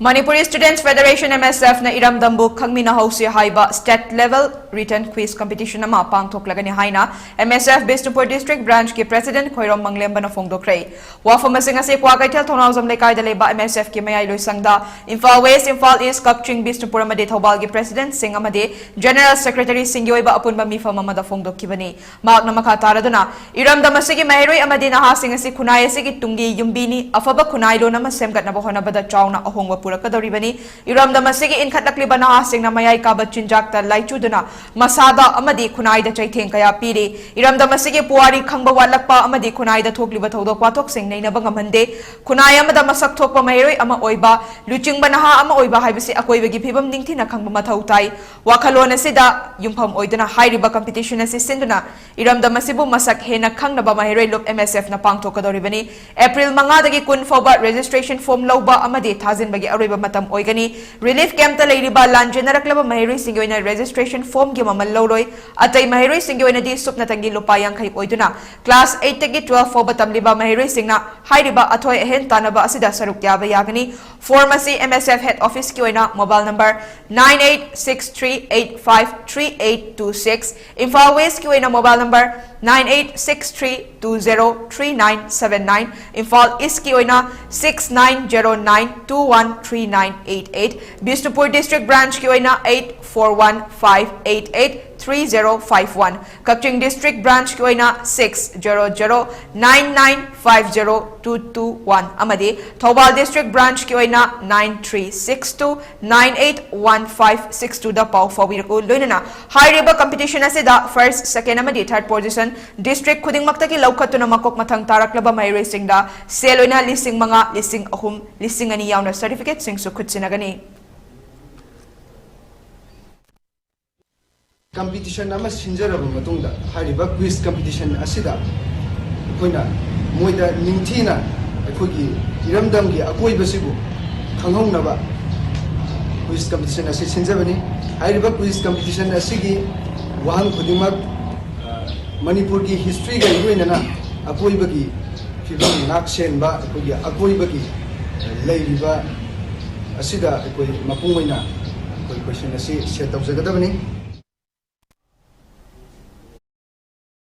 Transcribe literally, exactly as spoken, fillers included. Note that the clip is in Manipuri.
Manipuri Students Federation, M S F, ꯅ ꯏꯔꯝꯗꯝꯕꯨ ꯈꯪꯃꯤꯟꯅꯍꯧꯁꯤ ꯍꯥꯏꯕ state level written quiz competition ꯑꯃ ꯄꯥꯡꯊꯣꯛꯂꯒꯅꯤ ꯍꯥꯏꯅ M S F Bishnupur district branch ꯀꯤ president ꯈꯣꯏꯔꯣꯝ ꯃꯪꯂꯦꯝꯕꯅ ꯐꯣꯡꯗꯣꯛꯈ꯭ꯔꯦ꯫ ꯋꯥꯐꯝꯁꯤꯡ ꯑꯁꯤ ꯀ꯭ꯋꯥꯀꯩꯊꯦꯜ ꯊꯧꯅꯥꯎꯖꯝ ꯂꯩꯀꯥꯏꯗ ꯂꯩꯕ M S F ꯀꯤ ꯃꯌꯥꯏ ꯂꯣꯏꯁꯪꯗ ꯏꯝꯐꯥꯜ West, ꯏꯝꯐꯥꯜ East, ꯀꯛꯆꯤꯡ, ꯕꯤꯁꯅꯨꯄꯨꯔ ꯑꯃꯗꯤ ꯊꯧꯕꯥꯜꯒꯤ president ꯁꯤꯡ ꯑꯃꯗꯤ general secretary ꯁꯤꯡꯒꯤ ꯑꯣꯏꯕ ꯑꯄꯨꯟꯕ ꯃꯤꯐꯝ ꯑꯃꯗ ꯐꯣꯡꯗꯣꯛꯈꯤꯕꯅꯤ꯫ ꯃꯍꯥꯛꯅ ꯃꯈꯥ ꯇꯥꯔꯗꯨꯅ, ꯏꯔꯝꯗꯝ ꯑꯁꯤꯒꯤ ꯃꯍꯩꯔꯣꯏ ꯑꯃꯗꯤ ꯅꯍꯥꯁꯤꯡ ꯑꯁꯤ ꯈꯨꯟꯅꯥꯏ ꯑꯁꯤꯒꯤ ꯇꯨꯡꯒꯤ ꯌꯨꯝꯕꯤꯅꯤ, ꯑꯐꯕ ꯈꯨꯟꯅꯥꯏꯂꯣꯟ ꯑꯃ ꯁꯦꯝꯒꯠꯅꯕ ꯍꯣꯠꯅꯕꯗ ꯆꯥꯎꯅ ꯑꯍꯣꯡꯕ ꯄꯨꯔꯛꯀꯗꯧꯔꯤꯕꯅꯤ꯫ ꯏꯔꯝꯗꯝ ꯑꯁꯤꯒꯤ ꯏꯟꯈꯠꯂꯛꯂꯤꯕ ꯅꯍꯥꯁꯤꯡꯅ ꯃꯌꯥꯏ ꯀꯥꯕ ꯆꯤꯟꯖꯥꯛꯇ ꯂꯥꯏꯆꯨꯗꯨꯅ ꯃꯁꯥꯗ ꯑꯃꯗꯤ ꯈꯨꯟꯅꯥꯏꯗ ꯆꯩꯊꯦꯡ ꯀꯌꯥ ꯄꯤꯔꯤ꯫ ꯏꯔꯝꯗꯝ ꯑꯁꯤꯒꯤ ꯄꯨꯋꯥꯔꯤ ꯈꯪꯕ ꯋꯥꯠꯂꯛꯄ ꯑꯃꯗꯤ ꯈꯨꯟꯅꯥꯏꯗ ꯊꯣꯛꯂꯤꯕ ꯊꯧꯗꯣꯛ ꯋꯥꯊꯣꯛꯁꯤꯡ ꯅꯩꯅꯕ ꯉꯝꯍꯟꯗꯦ꯫ ꯈꯨꯟꯅꯥꯏ ꯑꯃꯗ ꯃꯁꯛ ꯊꯣꯛꯄ ꯃꯍꯩꯔꯣꯏ ꯑꯃ ꯑꯣꯏꯕ, ꯂꯨꯆꯤꯡꯕ ꯅꯍꯥ ꯑꯃ ꯑꯣꯏꯕ ꯍꯥꯏꯕꯁꯤ ꯑꯀꯣꯏꯕꯒꯤ ꯐꯤꯕꯝ ꯅꯤꯡꯊꯤꯅ ꯈꯪꯕ ꯃꯊꯧ ꯇꯥꯏ꯫ ꯋꯥꯈꯜꯂꯣꯟ ꯑꯁꯤꯗ ꯌꯨꯝꯐꯝ ꯑꯣꯏꯗꯨꯅ ꯍꯥꯏꯔꯤꯕ competition ꯑꯁꯤ ꯁꯤꯟꯗꯨꯅ ꯏꯔꯝꯗꯝ ꯑꯁꯤꯕꯨ ꯃꯁꯛ ꯍꯦꯟꯅ ꯈꯪꯅꯕ ꯃꯍꯩꯔꯣꯏ ꯂꯨꯞ M S F ꯅ ꯄꯥꯡꯊꯣꯛꯀꯗꯧꯔꯤꯕꯅꯤ꯫ ꯑꯦꯄ꯭ꯔꯤꯜ ꯃꯉꯥꯗꯒꯤ ꯀꯨꯟ ꯐꯥꯎꯕ registration form ꯂꯧꯕ ꯑꯃꯗꯤ ꯊꯥꯖꯤꯟꯕꯒꯤ ꯑꯔꯣꯏꯕ ꯃꯇꯝ ꯑꯣꯏꯒꯅꯤ꯫ Relief camp ꯇ ꯂꯩꯔꯤꯕ ꯂꯥꯟꯖꯦꯟꯅꯔꯛꯂꯕ ꯃꯍꯩꯔꯣꯏꯁꯤꯡꯒꯤ ꯑꯣꯏꯅ registration form ꯒꯤ ꯃꯃꯜ ꯂꯧꯔꯣꯏ꯫ ꯑꯇꯩ ꯃꯍꯩꯔꯣꯏꯁꯤꯡꯒꯤ ꯑꯣꯏꯅꯗꯤ ꯁꯨꯞꯅꯇꯪꯒꯤ ꯂꯨꯄꯥ ꯌꯥꯡꯈꯩ ꯑꯣꯏꯗꯨꯅ class eight ꯇꯒꯤ twelve ꯐꯥꯎꯕ ꯇꯝꯂꯤꯕ ꯃꯍꯩꯔꯣꯏꯁꯤꯡꯅ ꯍꯥꯏꯔꯤꯕ ꯑꯊꯣꯏ ꯑꯍꯦꯟ ꯇꯥꯟꯅꯕ ꯑꯁꯤꯗ ꯁꯔꯨꯛ ꯌꯥꯕ ꯌꯥꯒꯅꯤ꯫ Form ꯑꯁꯤ M S F head office ꯀꯤ ꯑꯣꯏꯅ mobile number nine eight six three eight five three eight two six, Imphal West ꯀꯤ ꯑꯣꯏꯅ mobile number nine eight six three two zero three nine seven nine, Imphal East ꯀꯤ ꯑꯣꯏꯅ six nine zero nine two one three nine eight eight, Bishnupur District Branch ꯀꯤ ꯑꯣꯏꯅ eight four one five eight eight three zero five one, Kakching District Branch ꯀꯤ ꯑꯣꯏꯅ six zero zero nine nine five zero two two one ꯑꯃꯗꯤ Thoubal District Branch ꯀꯤ ꯑꯣꯏꯅ nine three six two nine eight one five six two ꯗ ꯄꯥꯎ ꯐꯥꯎꯕꯤꯔꯛꯎ꯫ ꯂꯣꯏꯅꯅ ꯍꯥꯏꯔꯤꯕ competition ꯑꯁꯤꯗ first, second ꯑꯃꯗꯤ third position district ꯈꯨꯗꯤꯡꯃꯛꯇꯒꯤ ꯂꯧꯈꯠꯇꯨꯅ ꯃꯀꯣꯛ ꯃꯊꯪ ꯇꯥꯔꯛꯂꯕ ꯃꯍꯩꯔꯣꯏꯁꯤꯡꯗ ꯁꯦꯜ ꯑꯣꯏꯅ ꯂꯤꯁꯤꯡ ꯃꯉꯥ, ꯂꯤꯁꯤꯡ ꯑꯍꯨꯝ, ꯂꯤꯁꯤꯡ ꯑꯅꯤ ꯌꯥꯎꯅ certificate ꯁꯤꯡꯁꯨ ꯈꯨꯠꯁꯤꯟꯅꯒꯅꯤ꯫ Competition ꯑꯃ ꯁꯤꯟꯖꯔꯕ ꯃꯇꯨꯡꯗ, ꯍꯥꯏꯔꯤꯕ quiz competition ꯑꯁꯤꯗ ꯑꯩꯈꯣꯏꯅ ꯃꯣꯏꯗ ꯅꯤꯡꯊꯤꯅ ꯑꯩꯈꯣꯏꯒꯤ ꯏꯔꯝꯗꯝꯒꯤ ꯑꯀꯣꯏꯕꯁꯤꯕꯨ ꯈꯪꯍꯧꯅꯕ quiz competition ꯑꯁꯤ ꯁꯤꯟꯖꯕꯅꯤ꯫ ꯍꯥꯏꯔꯤꯕ quiz competition ꯑꯁꯤꯒꯤ ꯋꯥꯍꯪ ꯈꯨꯗꯤꯡꯃꯛ, ꯑ, ꯃꯅꯤꯄꯨꯔꯒꯤ history ꯒ ꯂꯣꯏꯅꯅ ꯑꯀꯣꯏꯕꯒꯤ ꯐꯤꯕꯝ ꯉꯥꯛ ꯁꯦꯟꯕ, ꯑꯩꯈꯣꯏꯒꯤ ꯑꯀꯣꯏꯕꯒꯤ ꯂꯩꯔꯤꯕ ꯑꯁꯤꯗ ꯑꯩꯈꯣꯏ ꯃꯄꯨꯡ ꯑꯣꯏꯅ ꯑꯩꯈꯣꯏ ꯀꯣꯏꯁꯟ ꯑꯁꯤ ꯁꯦꯠ ꯇꯧꯖꯒꯗꯕꯅꯤ꯫